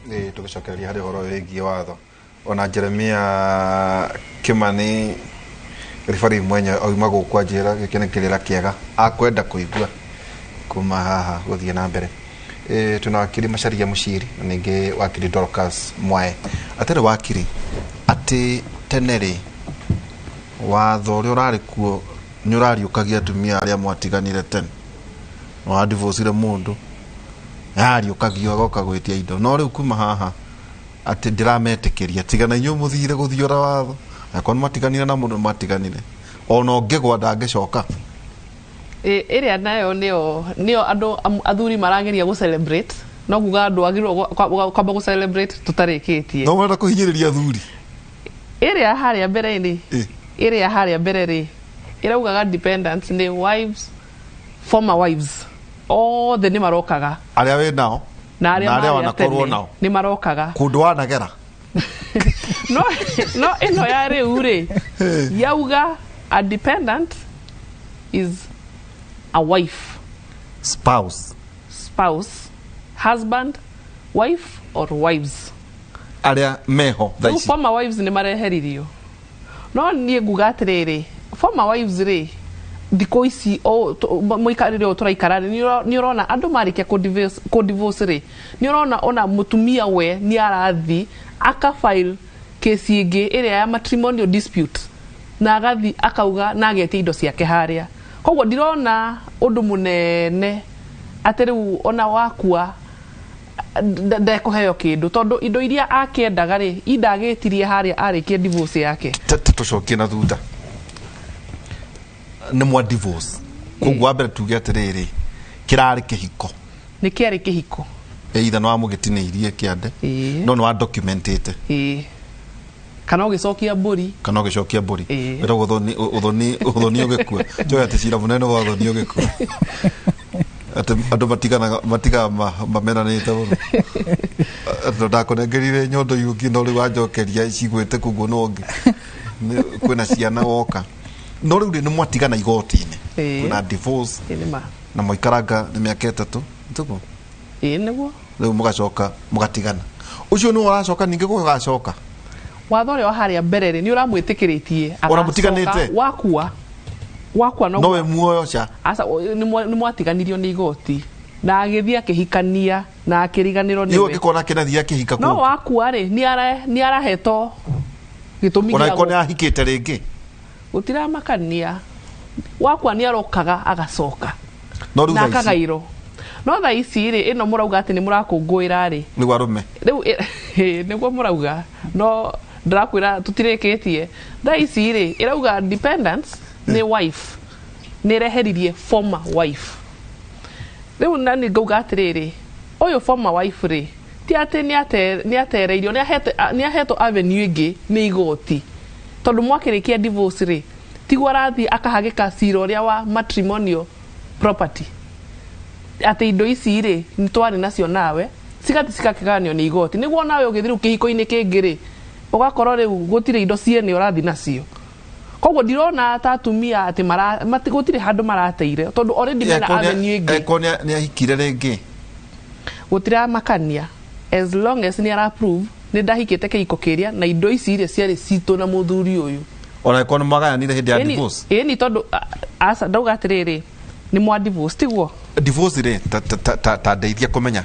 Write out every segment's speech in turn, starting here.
Tũgĩcokereria harĩ ũhoro wĩgiĩ watho, ona Jeremia Kimani ribari mwenye auma gũkũ anjĩra gĩkĩ nĩ kĩrĩra kĩega akwenda kũigua kuma haha gũthiĩ na mbere. Twĩna wakiri Macharia Mũciri na ningĩ wakiri Dorcas Mwae. Atĩrĩ wakiri, atĩ tene rĩ, watho ũrĩa ũrarĩ kuo nĩ ũrariũkagia atumia arĩa mwatiganire tene, wadivorcire mũndũ yariũkagio agoka gwĩtia indo, no rĩu kuma haha atĩ ndĩrametĩkĩria, tiga na inyuĩ mũthire gũthiũra watho, akorwo nĩmatiganire na mũndũ nĩmatiganire, ona ũngĩgwa ndangĩcoka. Ĩrĩa nayo nĩyo andũ athuri marageria gũ celebrate, no kuga andũ agĩrĩirwo kwamba gũ celebrate tũtarĩkĩtie. No marenda kũhinyĩrĩria athuri. Ĩrĩa harĩa mbere rĩ, ĩrĩa harĩa mbere rĩ, ĩraugaga dependents nĩ wives, former wives othe nĩ marokaga. Arĩa wĩ nao na arĩa na arĩa marĩ a wanakorwo tene nao nĩ marokaga. Kũndũ wanagera. No ĩno ya rĩu rĩ, yauga a dependent is a wife, spouse, spouse, husband, wife or wives. Arĩa meho thaa Rĩu ici. Former wives nĩ mareheririo, no niĩ nguga atĩrĩrĩ, former wives rĩ, thikũ ici mũikarĩre ũyũ tũraikara rĩ, nĩ ũrona andũ marĩkia kũ-divorce rĩ, nĩ ũrona ona mũtumia we nĩ arathi aka file kesi ĩngĩ ĩrĩa ya matrimonial dispute, na agathi akauga na agetia indo ciake harĩa. Koguo ndirona ũndũ mũnene atĩ rĩu ona wakua ndekũheo kĩndũ, tondũ indo iria akĩendaga rĩ, indagĩtirie harĩa arĩkie divorce yake. Tũcokie na thutha, nĩ mwa divorce, koguo wa mbere tuge atĩrĩrĩ, kĩrarĩ kĩhiko? Nĩ kĩarĩ kĩhiko. Either nĩ wamũgĩtinĩirie kĩande, no nĩ wa documentĩte. Ĩĩ, kana ũgĩcokia mbũri. Kana ũgĩcokia mbũri. Ĩĩ. Wĩtagwo ũthoni, ũthoni, ũthoni ũgĩkua. Njoe atĩ cira mũnene wa ũthoni ũgĩkua, atĩ andũ matiganaga, matigaga mamenanĩte mũno, atĩ ndakũnengerire nyondo yũngĩ, no rĩu wanjokeria cigwĩte koguo no ũngĩ kwĩna ciana woka, no rĩu rĩ, nĩ mwatigana igoti-inĩ. Kwĩna divorce. Ĩĩ, nĩ ma. Na mwaikaranga nĩ mĩaka 3 tiguo? Ĩĩ, nĩguo. Rĩu mũgacoka mũgatigana, ũcio nĩ ũracoka ningĩ gũgacoka. Watho ũrĩa wa harĩa mbere rĩ, nĩ ũramwĩtĩkĩrĩtie Ona agacoka. mũtiganĩte? Wakua no we muoyo ca. Aca, nĩ mwatiganirio nĩ igoti na agĩthiĩ akĩhikania na akĩriganĩrwo nĩ nĩwe. Ũngĩkorwo akĩnathia akĩhika No kũngĩ. wakua rĩ, nĩ arahetwo gĩtũmi ona gĩa angĩkorwo nĩ ahikĩte rĩngĩ. Gũtiramakania, wakua nĩ arokaga agacoka no rĩu na thaa ici akagairwo. No thaa ici rĩ, ĩno mũrauga atĩ nĩ mũrakũngũĩra rĩ, nĩguo arũme rĩu nĩguo mũrauga, no ndĩrakwĩra tũtirĩkĩtie. Thaa ici rĩ, ĩrauga dependents nĩ wife, nĩ ĩreheririe former wife. Rĩu na nĩ ngauga atĩrĩrĩ, ũyũ former wife rĩ, ti atĩ nĩ atereirio, nĩ ahetwo avenue ĩngĩ nĩ igoti, tondũ mwakĩrĩkia divorce rĩ, tiguo arathiĩ akahagĩka cira ũrĩa wa matrimonial property, atĩ indo ici rĩ, nĩ twarĩ nacio nawe, cigathi cigakĩgayanio nĩ igoti, nĩguo nawe ũgĩthiĩ rĩu kĩhiko-inĩ kĩngĩ rĩ, ũgakorwo rĩu gũtirĩ indo ciene ũrathiĩ nacio. Koguo ndirona ta atumia atĩ gũtirĩ handũ marateire, tondũ already mena avenue ĩngĩ. Angĩkorwo nĩ ahikire rĩngĩ. Gũtiramakania, as long as nĩ ara prove nĩ ndahikĩte kĩhiko kĩrĩa na indo ici iria ciarĩ citũ na mũthuri ũyũ. Ona angĩkorwo nĩ mwagayanire hĩndĩ ya divorce. Ĩni, tondũ aca, ndauga atĩrĩrĩ, nĩ mwa divorce, tiguo? Divorce rĩ, ta ndeithia kũmenya.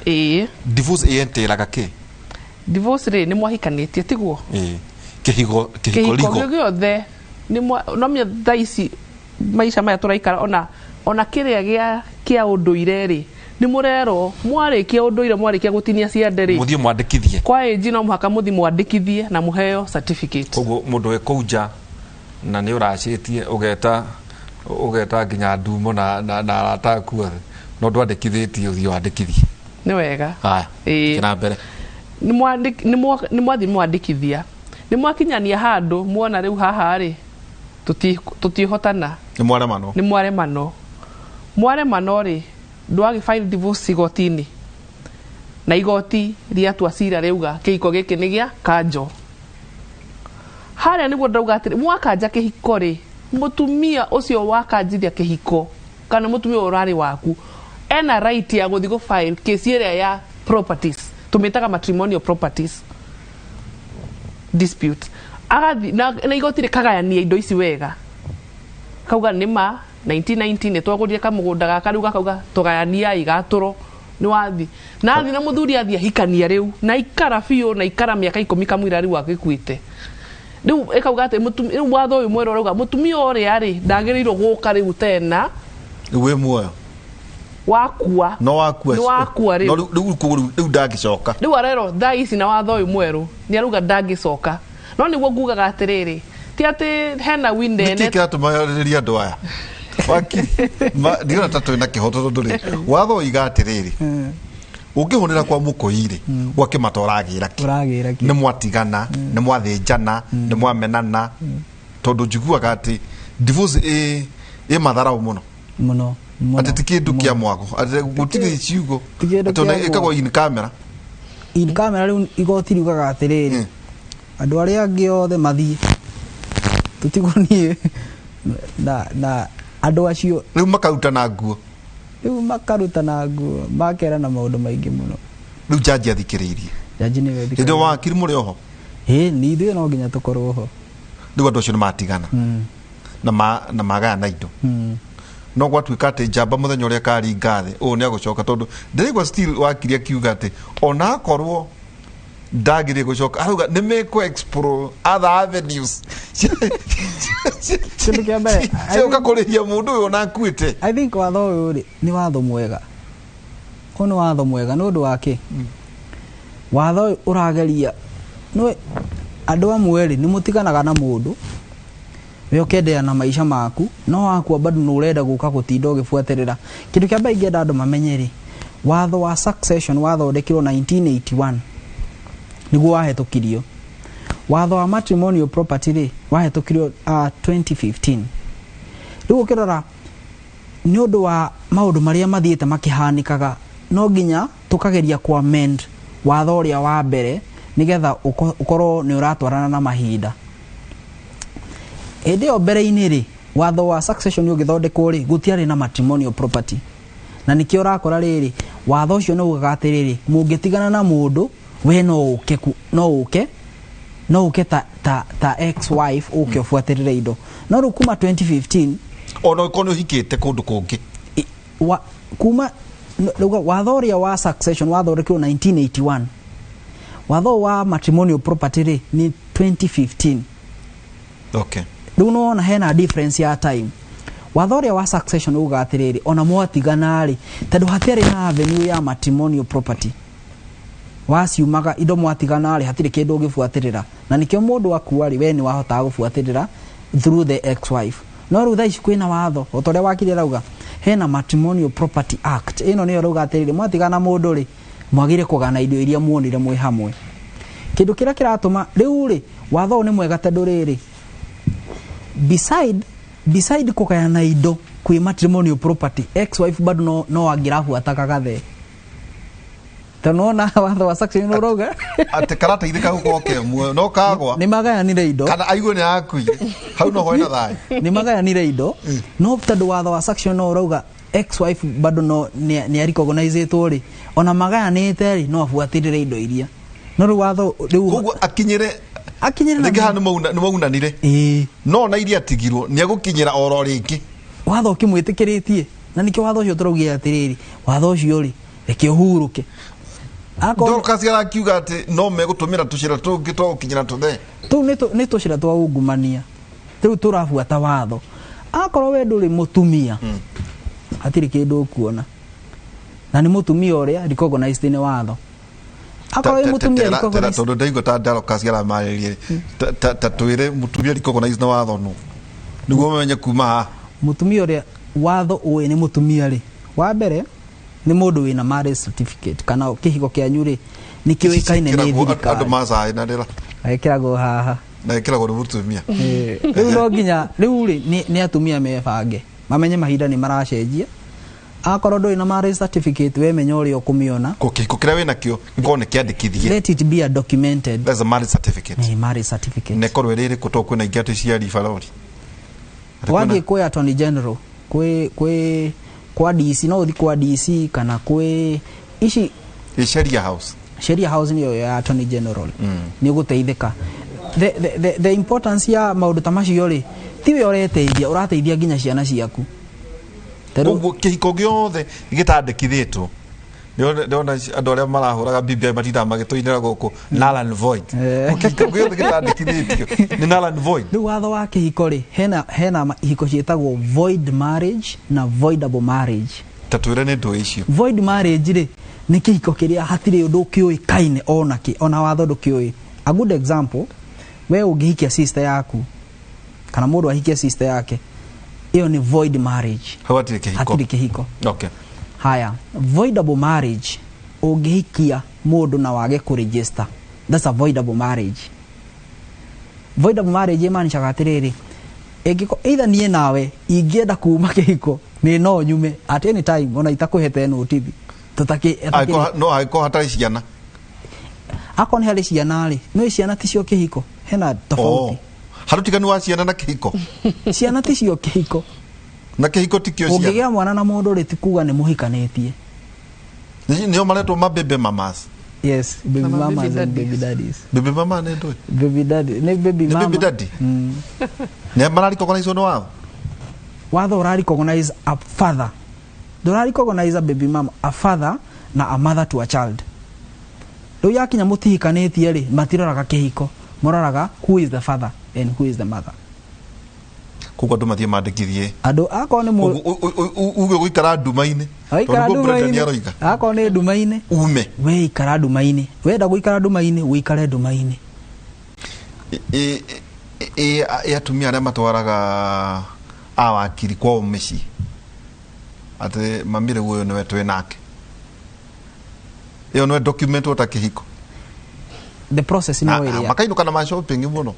Divorce ĩentĩraga kĩ? Divorce rĩ, nĩ mwahikanĩtie, tiguo? Ĩĩ. Kĩhiko kĩhiko Kĩhiko ligo. Gĩothe nĩ no menya thaa ici maica maya tũraikara, ona kĩrĩa gĩa ũndũire rĩ, nĩ mũrerwo mwarĩkia ũndũire, mwarĩkia gũtinia ciande rĩ, mũthiĩ mwandĩkithie. Kwa ĩnji no mũhaka mũthi mwandĩkithie na mũheo certificate. Koguo mũndũ wĩ kũu nja na nĩ ũracĩtie, ũgeta nginya ndumo na arata aku othe, no ndwandĩkithĩtie, ũthiĩ wandĩkithie. Nĩ wega. Haya. Ĩĩ. Thiĩ na mbere. Nĩ mwathiĩ mwandĩkithia, nĩ mwakinyania handũ muona rĩu haha rĩ, tũtihotana. Nĩ mwaremanwo. Nĩ mwaremano, mwaremano rĩ, ndwagĩ file divorce igoti-inĩ, na igoti rĩatua cira rĩauga kĩhiko gĩkĩ nĩ gĩa kanjo. Harĩa nĩguo ndauga atĩrĩ, mwakanja kĩhiko rĩ, mũtumia ũcio wakanjithia kĩhiko kana mũtumia ũyũ ũrarĩ waku ena right ya gũthiĩ gũ file kesi ĩrĩa ya properties. Tũmĩtaga matrimonial properties dispute. Agathi na igoti rĩkagayania indo ici wega, kauga nĩ ma 1990 nĩ twagũrire kamũgũnda gaka, rĩu gakauga tũgayaniai gatũro nĩ wathi na athi na mũthuri athi ahikania rĩu na ikara biũ na ikara mĩaka 10 kamũira rĩu agĩkuĩte. Rĩu ĩkauga atĩ rĩu watho ũyũ mwerũ ũrauga mũtumia ũrĩa rĩ ndagĩrĩirwo gũka rĩu tena. Wĩ muoyo. Wakua. No wakua. Nĩ wakua rĩu. No rĩu rĩu ndangĩcoka. Rĩu arerwo thaa ici na watho ũyũ mwerũ nĩ arauga ndangĩcoka. No nĩguo ngugaga atĩrĩrĩ, ti atĩ hena winene. Nĩkĩ kĩratũma andũ aya wakiri ndirona ta twĩna kĩhoto tondũ rĩ watho ũiga atĩrĩrĩ, ũngĩhũnĩra kwa mũkũi rĩ gwakĩmata ũragĩra kĩ? Ũragĩra kĩ? Nĩ mwatigana, nĩ mwathĩnjana, nĩ mwamenana, tondũ njiguaga atĩ divorce ĩ matharau mũno. Mũno. Atĩ ti kĩndũ kĩa mwago, atĩ gũtirĩ ciugo, Ti kĩndũ atĩ ona kĩa ĩkagwo mwago. in camera. In camera. Rĩu igoti riugaga atĩrĩrĩ, andũ arĩa angĩ othe mathiĩ, tũtigwo niĩ na andũ acio. Rĩu makarutana nguo. Rĩu makarutana nguo, makerana maũndũ maingĩ mũno. Rĩu jaji athikĩrĩirie. Jaji nĩwe Hĩndĩ ĩyo wakiri mũrĩ oho? Ĩ, nĩ ithuĩ no nginya tũkorwo ho. Rĩu andũ acio nĩ matigana na magayana indo. No gwatuĩka atĩ njamba mũthenya ũrĩa karinga thĩ ũũ nĩ agũcoka, tondũ ndĩraigua still wakiri akiuga atĩ ona akorwo ndagĩrĩire gũcoka, arauga nĩ mekũ explore other avenues. Kĩndũ kĩa mbere, cia kũrĩhia mũndũ ũyũ ona akuĩte. I think watho ũyũ rĩ nĩ watho mwega. Ũyũ nĩ watho mwega nĩ ũndũ wa kĩ? Watho ũyũ ũrageria nĩ andũ amwe rĩ nĩ mũtiganaga na mũndũ, we ũkenderea na maica maku, no wakua bado nĩ ũrenda gũka gũtinda ũgĩbuatĩrĩra. Kĩndũ kĩa mbere ingĩenda andũ mamenye rĩ, watho wa succession wathondekirwo 1981 nĩguo wahetũkirio. Watho wa matrimonial property rĩ wahetũkirio 2015. Rĩu ũkĩrora nĩ ũndũ wa maũndũ marĩa mathiĩte makĩhanĩkaga, no nginya tũkageria ku amend watho ũrĩa wa mbere nĩgetha ũkorwo nĩ ũratwarana na mahinda. Hĩndĩ ĩyo mbere-inĩ rĩ, watho wa succession ũgĩthondekwo rĩ, gũtiarĩ na matrimonial property, na nĩkĩo ũrakora rĩrĩ watho ũcio nĩ ugaga atĩrĩrĩ, mũngĩtigana na mũndũ we no ũke ta ex wife ũke ũbuatĩrĩre indo. No rĩu kuma 2015 ona ũkorwo nĩ ũhikĩte kũndũ kũngĩ, kuma watho ũrĩa wa succession wathondekirwo 1981, watho wa matrimonial property rĩ ni 2015. Okay. Rĩu nĩwona hena difference ya time. Watho ũrĩa wa succession ugaga atĩrĩrĩ, ona mwatigana rĩ, tondũ hatiarĩ na avenue ya matrimonial property, waciumaga indo mwatigana rĩ hatirĩ kĩndũ ũngĩbuatĩrĩra, na nĩkĩo mũndũ akua rĩ we nĩ wahotaga gũbuatĩrĩra through the ex wife. No rĩu thaa ici kwĩna watho o ta ũrĩa wakiri arauga, hena Matrimonial Property Act. Ĩno nĩyo ĩrauga atĩrĩrĩ, mwatigana mũndũ rĩ mwagĩrĩire kũgana indo iria muonire mwĩ hamwe. Kĩndũ kĩrĩa kĩratũma rĩu rĩ watho ũyũ nĩ mwega tondũ rĩrĩ beside kũgayana indo kwĩ matrimonial property, ex wife bado no angĩrabuata kagathe. Tondũ nĩwona watho wa succession ũrauga atĩ karateithĩka gũkorwo ke muoyo no kagwa nĩ magayanire indo kana aigue nĩ akuire hau no hena thayũ. Nĩ magayanire indo, no tondũ watho wa succession no ũrauga ex wife bado no nĩ arecognizĩtwo rĩ, ona magayanĩte rĩ no abuatĩrĩre indo iria. No rĩu watho rĩu koguo akinyĩre akinyĩre rĩngĩ haha nĩ maunanire, no na iria atigirwo nĩ egũkinyĩra oro rĩngĩ watho ũkĩmwĩtĩkĩrĩtie, na nĩkĩo watho ũcio tũraugire atĩrĩrĩ, watho ũcio rĩ reke ũhurũke. Dorcas arakiuga atĩ no megũtũmĩra tũcĩra tũngĩ twa gũkinyĩra tũthee. Tũu nĩ tũcĩra twa ungumania, rĩu tũrabuata watho. Akorwo we ndũrĩ mũtumia hatirĩ kĩndũ ũkuona, na nĩ mũtumia ũrĩa recognized nĩ watho. Akorwo wĩ mũtumia recognized, tondũ ndaigua ta Dorcas aramarĩria ta twĩre mũtumia recognized na watho nũ nĩguo mamenye kuma haha. Mũtumia ũrĩa watho ũĩ nĩ mũtumia rĩ, wa mbere nĩ mũndũ wĩna marriage certificate kana kĩhiko kĩanyu rĩ nĩ kĩũĩkaine nĩ thirikari. Andũ macaĩ na rĩra ekĩragwo haha na ĩkĩragwo nĩ mũtumia. Rĩu no nginya rĩu rĩ nĩ atumia mebange mamenye mahinda nĩ maracenjia. Akorwo ndũrĩ na marriage certificate we menya ũrĩa ũkũmĩona. Kĩhiko kĩrĩa wĩna kĩo gĩkorwo nĩ kĩandĩkithie. Let it be a documented. That's a marriage certificate. Ni marriage certificate. Na ĩkorwo ĩrĩ ĩrĩkũ tondũ kwĩna ingĩ atĩ cia ribarori. Wathiĩ kwĩ Attorney General, kwĩ kwa DC, no ũthiĩ kwa DC kana kwĩ ici Sheria House. Sheria House nĩyo ya Attorney General, nĩ ũgũteithĩka. The importance ya maũndũ ta macio rĩ, tiwe ũreteithia, ũrateithia nginya ciana ciaku. Koguo kĩhiko gĩothe gĩtandĩkithĩtwo, ndĩrona andũ arĩa marahũraga BBI matindaga magĩtũinĩra gũkũ null and void. Kĩhiko gĩothe gĩtandĩkithĩtio nĩ null and void. Rĩu watho wa kĩhiko rĩ, hena ihiko ciĩtagwo void marriage na voidable marriage. Ta twĩre nĩ ndũ icio. Void marriage rĩ, nĩ kĩhiko kĩrĩa hatirĩ ũndũ kĩũĩkaine ona kĩ, ona watho ndũkĩũĩ. A good example, we ũngĩhikia sister yaku kana mũndũ ahikie sister yake, ĩyo nĩ void marriage. Hau hatirĩ kĩhiko. Hatirĩ kĩhiko. Okay. Haya, voidable marriage, ũngĩhikia mũndũ na wage kũregister, that's a voidable marriage. Voidable marriage ĩmaanishaga atĩrĩrĩ, ĩngĩko either niĩ nawe ingĩenda kuma kĩhiko, nĩ no nyume at any time ona itakũhete notithi. Tũtakĩ Angĩkorwo no angĩkorwo hatarĩ ciana. Akorwo nĩ harĩ ciana rĩ, no ciana ticio kĩhiko, hena tofauti. Oh. Harĩ ũtiganu wa ciana na kĩhiko. Ciana ticio kĩhiko. Na kĩhiko tikio ciana. Ũngĩgĩa mwana na mũndũ rĩ, ti kuga nĩ mũhikanĩtie. Nĩo maretwo mabebe mamas. Yes, baby Na ma mamas baby and baby daddies. daddies. Baby mama nĩ ndũĩ. Baby daddy, nĩ baby Nĩ mama. baby daddy? Nĩ mararecognize nĩ watho. Watho ũra recognize a father, ndũra recognize a baby mama, a father na a mother to a child. Rĩu yakinya mũtihikanĩtie rĩ, matiroraga kĩhiko, moraga who is the father and who is the mother. Koguo andũ mathiĩ mandĩkithie. Andũ akorwo nĩ Uge gũikara nduma-inĩ. Waikara Tondũ nĩguo Brendan nduma-inĩ, aroiga. akorwo nĩ nduma-inĩ, Ume. we ikara nduma-inĩ, wenda gũikara nduma-inĩ, wĩikare nduma-inĩ. Ĩ atumia arĩa matwaraga awakiri kwao mĩciĩ atĩ mami rĩu ũyũ nĩwe twĩ nake, ĩyo nĩwe document ta kĩhiko. The process no ĩrĩa Makainũka na ma shopping mũno.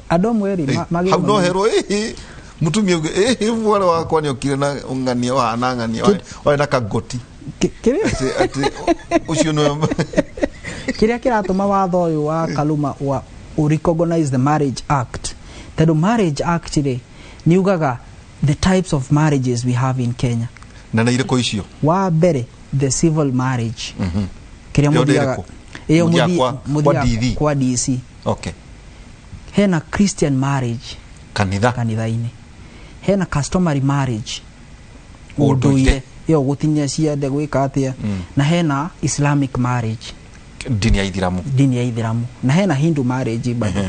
Andũ amwe rĩ, Hau no herwo ĩhĩ mũtumia uge ĩhĩ mwarĩ wakwa nĩokire na ng'ania wahana ng'ania warĩ na kangoti. Atĩ ũcio nĩwe. Kĩrĩa kĩratũma watho ũyũ wa Kaluma wa recognize the Marriage Act, tondũ Marriage Act rĩ, nĩ ugaga the types of marriages we have in Kenya. Na nĩ irĩkũ icio? Wa mbere, the civil marriage, kĩrĩa Ĩyo nĩ mũthiaga ĩrĩkũ? Ĩyo Mũthiaga kwa mũthiaga DV? kwa DC. Okay. Hena Christian marriage, kanitha, kanitha-inĩ. Hena customary marriage, ũndũire, ũndũire, ĩyo gũtinia ciande gwĩka atĩa. Na hena Islamic marriage, ndini ya ithiramu, ndini ya ithiramu. Na hena Hindu marriage bado.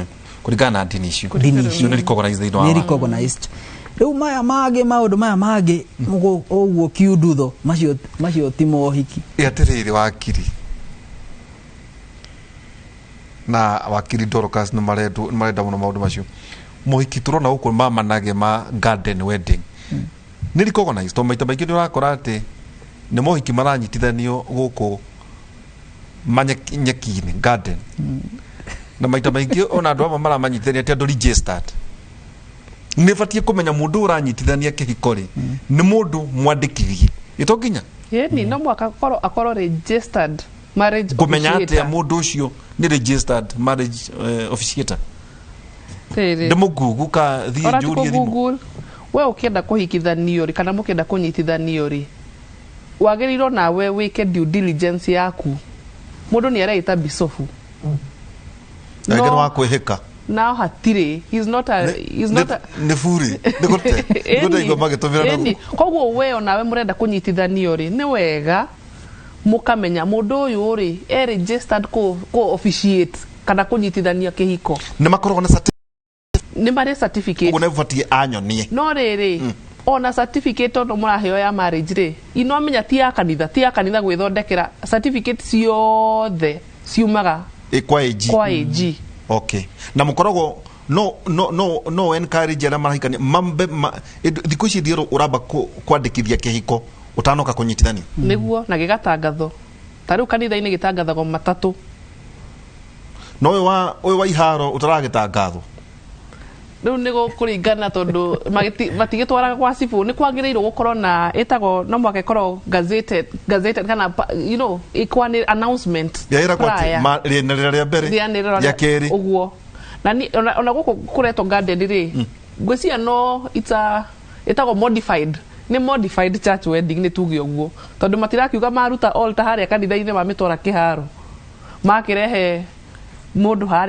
Kũringana na ndini icio. Ndini icio nĩ recognized thĩinĩ wa nĩ watho. Recognized. Rĩu maya mangĩ, maũndũ maya mangĩ ũguo kiundutho, macio ti mohiki. Ĩ atĩrĩrĩ, wakiri na wakiri Dorcas nĩ marenda mũno maũndũ macio mohiki tũrona gũkũ mamanage ma garden wedding nĩ recognized, tondũ maita maingĩ nĩ ũrakora atĩ nĩ mohiki maranyitithanio gũkũ nyeki-inĩ garden, na maita maingĩ ona andũ amwe maramanyitithania ti andũ registered. Nĩ batiĩ kũmenya mũndũ ũranyitithania kĩhiko rĩ, nĩ mũndũ mwandĩkithie ĩto nginya. Yeni no mwaka akorwo registered marriage Ngũmenya atĩa officiator. mũndũ ũcio nĩ registered marriage officiator? Rĩrĩ. Ndĩmũngugu ka thiĩ Ona ti njũrie thimũ? kũ-Google. We ũkĩenda kũhikithanio rĩ, kana mũkĩenda kũnyitithanio rĩ, wagĩrĩirwo nawe wĩke due diligence yaku. Mũndũ nĩ areita bicobu. Na nĩ wa kwĩhĩka. Nao hatirĩ, he's not a, he's not a, Nĩ buri nĩ gũte nĩ gũte magĩtũmĩra na Ĩni. Koguo we onawe mũrenda kũnyitithanio rĩ, nĩ wega mũkamenya mũndũ ũyũ rĩ, e registered kũ officiate kana kũnyitithania kĩhiko. Nĩ makoragwo na certificate. Nĩ marĩ certificate. Ũguo nĩ batiĩ anyonie. No rĩrĩ, ona certificate ono mũraheo ya marriage rĩ, inomenya ti ya kanitha, ti ya kanitha gwĩthondekera certificate ciothe ciumaga Ĩ kwa AG. Kwa AG. Okay, na mũkoragwo no encourage arĩa marahikania mambe thikũ ici thiĩ ũramba kwandĩkithia kĩhiko ũtanoka kũnyitithania. Nĩguo, na gĩgatangathwo ta rĩu kanitha-inĩ gĩtangathagwo matatũ. No ũyũ wa iharo ũtaragĩtangathwo. Rĩu nĩ gũkũringana, tondũ matigĩtwaraga kwa cibũ, nĩ kwagĩrĩirwo gũkorwo na ĩtagwo no mũhaka ĩkorwo gazetted kana ĩkwanĩ announcement Yaĩragwo atĩ prior. Rĩanĩrĩra rĩa mbere, Rĩanĩrĩra rĩa kerĩ. Ũguo na ona gũkũ kũretwo garden rĩ, ngwĩciria no it's a ĩtagwo modified, nĩ modified church wedding, nĩ tuge ũguo, tondũ matirakiuga maruta altar harĩa kanitha-inĩ mamĩtwara kĩharo. Makĩrehe mũndũ harĩa.